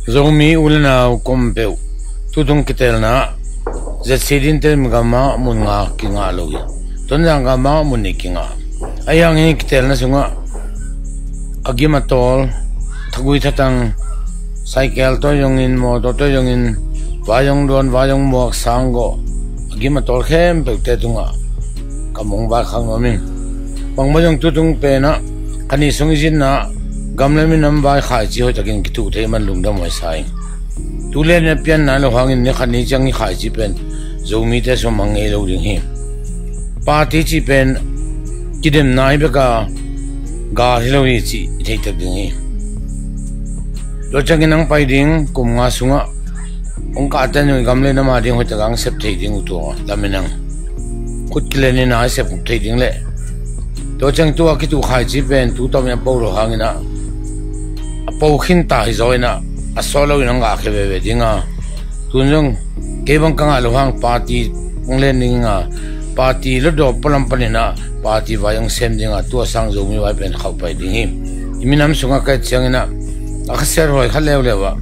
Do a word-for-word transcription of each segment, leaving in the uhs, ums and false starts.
Zomi u le nau kuaman peuh, tutung kiteelna ah, Z C D in Tedim gamah mun nga kingah lo hi. Tonzang gamah mun nih kingah. Ahi hangin kiteelna sungah a gim a tawl, thagui thatang, cycle tawh zongin, mawtaw tawh zongin, vai zong duan, vai zong muak, sang gawh, a gim a tawl khempeuhte tungah ka mong vaikhak nuam ing. Bangmah zong tutung penah kha nih sung i zinna gam le minam vai khaici hoihtakin kituh thei man lungdam huai sa ing. Tu le ni a pianna lo hangin ni khat ni ciang i khaici pen Zomite sung mang ngei lo ding hi. Party cih pen kidemna hi bek a, gal hi lo hi cih i theitek ding hi. Tua ciangin ang pai ding kum nga sungah hong kahte nung i gam le nam a ding hoihtak ang sep thei ding uh tua lamin ang khut kilen in a i sep khuk thei ding leh, tua ciang tua kituh khaici pen tu tawmin a po lo hangin ah, a po khinta hi zaw in ah, a sawt lo in ang gahkhia veve ding a, tun zong kei bang ka ngah lo hang party hong len ding a, party lotdaw pualam panin ah party vai hong sem ding a, tua sang Zomi vai pen khauh pai ding hi. I minam sungah ka et ciangin ah, a khasiat huai khat leuleu ah,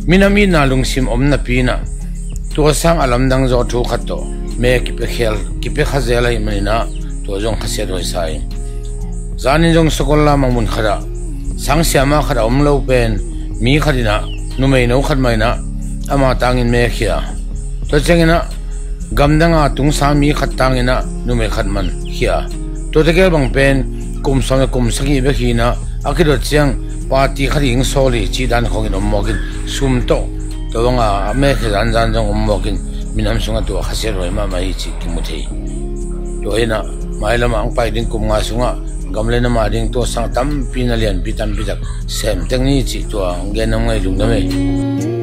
minam itna lungsim om napi in ah, tua sang a lamdang zaw thu khat tawh me kipia khial, kipia kha zel ahih manin ah, tua zong khasiat huai sa hi. Zanin zong sakol lam a mun khatah sang siama khat a om lo pen mi khat in ah, numei no khat mah in ah ama tangin me khia. Tua ciangin ah gamdang a tungsa mi khat tangin ah numei khat man khia. Tua tegel bang pen kum sawm le kum sagih bek hi in ah, a kidot ciang party khat i hing sawl hi cih dan khawngin om mawkin, sum tawh tua banga a me khia zanzan zong om mawkin, minam sungah tua khasiat huai mahmah hi cih kimu thei. Tua hi in ah mailamah ang pai ding kum nga sungah gam le nam a ding tua sang tampi na lianpi tampi tak sem tek ni cih tua ang gen nuam ing, lungdam hi.